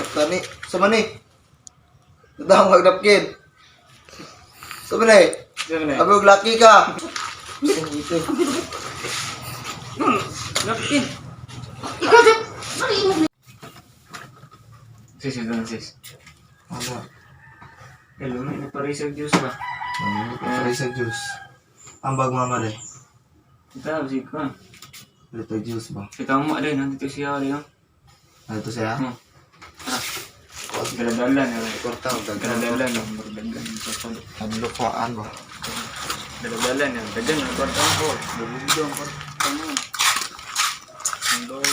Kwarta ni. Sa man eh. Dadang magnapkin. Sa man eh. Abi og laki ka. Napkin. Ikaw jud, mali mo ni. Sis, sis, sis. Ano? Hello, may naparisag juice ba? Pare sa juice. Ang bag mama de. Ito, sige ka. Ito juice ba? Kita mo, alin, nandito siya, alin. Ano to siya? Daladala na. Kwarta og daghan. Daladala na. Daladala. Lukuan ba? Daladala na. Dagan, ang kwarta ko. Bubugdo ang kwarta mo. Ang dog.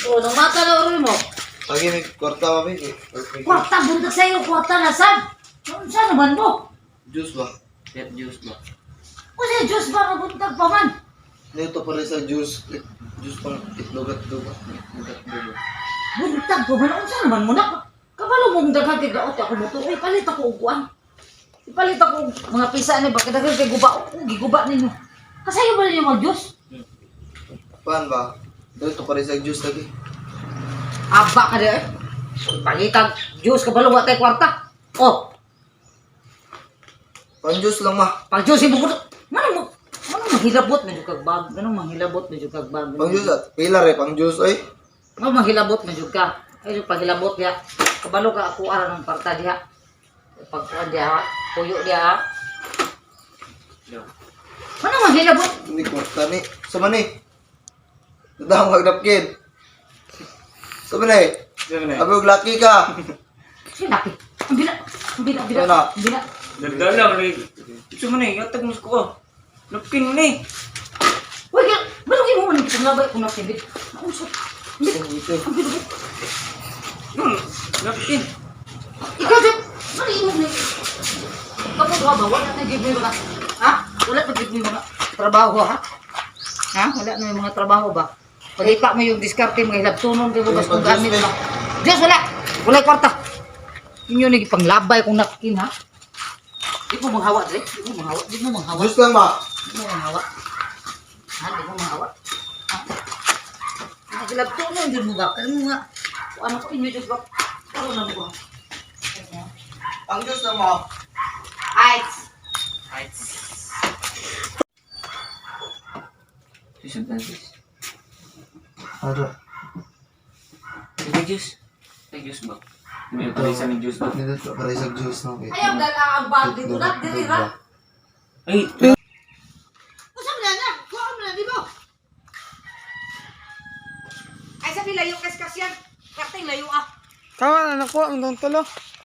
Oh, nang mata na rin mo. Pagi may kwarta ba may? Kwarta buntag sa'yo, kwarta na sad. Unsa naman mo? Juice ba? Get juice ba? Kasi Diyos ba nga buntag pa man? Nito pare sa juice. Juice pang itlog at dugo. Dugo. Buntag pa man, unsa naman mo na? Kabalo mong daghan kay gaot ako mo to. Uy, palit ako og kuan. Ipalit ako og mga pisa ni ba daghan kay guba o giguba ninyo. Kasayo ba ninyo mag Diyos? Paan ba? Dito pare sa juice lagi. Aba ka di eh. Pangitag Diyos kabalo wa tay kwarta. Oh, Pang juice lang ma. pag Diyos imo ko. Manong mo manong manghilabot medyo kag bag, manong manghilabot medyo kag bag. Pang juice at pila re pang juice oy. Manong manghilabot medyo ka. Ay yung paghilabot diha. Kabalo ka ako ara ng parta diha. Pagkuan diha, puyo diha. Yo. Manong manghilabot? Hindi kwarta ni. Sa man eh. Dadang magnapkin. Sa man eh. Abi og laki ka. Sinaki. Ang bila, ang bila, ang bila. Ano? Ang bila. Daladala, malay. Ito mo na eh. Yatag mo sa kuha. Napkin mo na eh. Uy, kaya, balugin mo man itong labay kung nakibit. Ang usap. Ang bila, ang bila. Napkin. Ikaw dyan, mali mo ni. Kapag ba, wala na gid mo yung mga, ha? Wala na gid mo yung mga trabaho, ha? Ha? Wala na yung mga trabaho ba? Pagita mo yung diskarte, mga hilabtunon, kay bas kung gamit ba? Diyos, wala! Wala kwarta! Inyo ni panglabay kung napkin, ha? Di mo manghawa, Dre. Di mo manghawa. Di mo manghawa. Juice lang ma. Di mo manghawa. Ha? Di mo manghawa. Ha? Nagilabtunon, yun mo ba? Kaya mo nga. Kung ano ko inyo, Diyos ba? Ano na mo? Pang juice lang ma. Ay! Sis, sis. Ano? Ito juice. Ito juice ba? May parisag ng juice ba? Dito pare sa juice no. Ayaw dala ang bag dito na, diri ra. Ay! Usa man na, kuha man na di mo. Ay sabi layo kas kasyan. Karting layo ah. Kawan anak ko, ang dong tulo.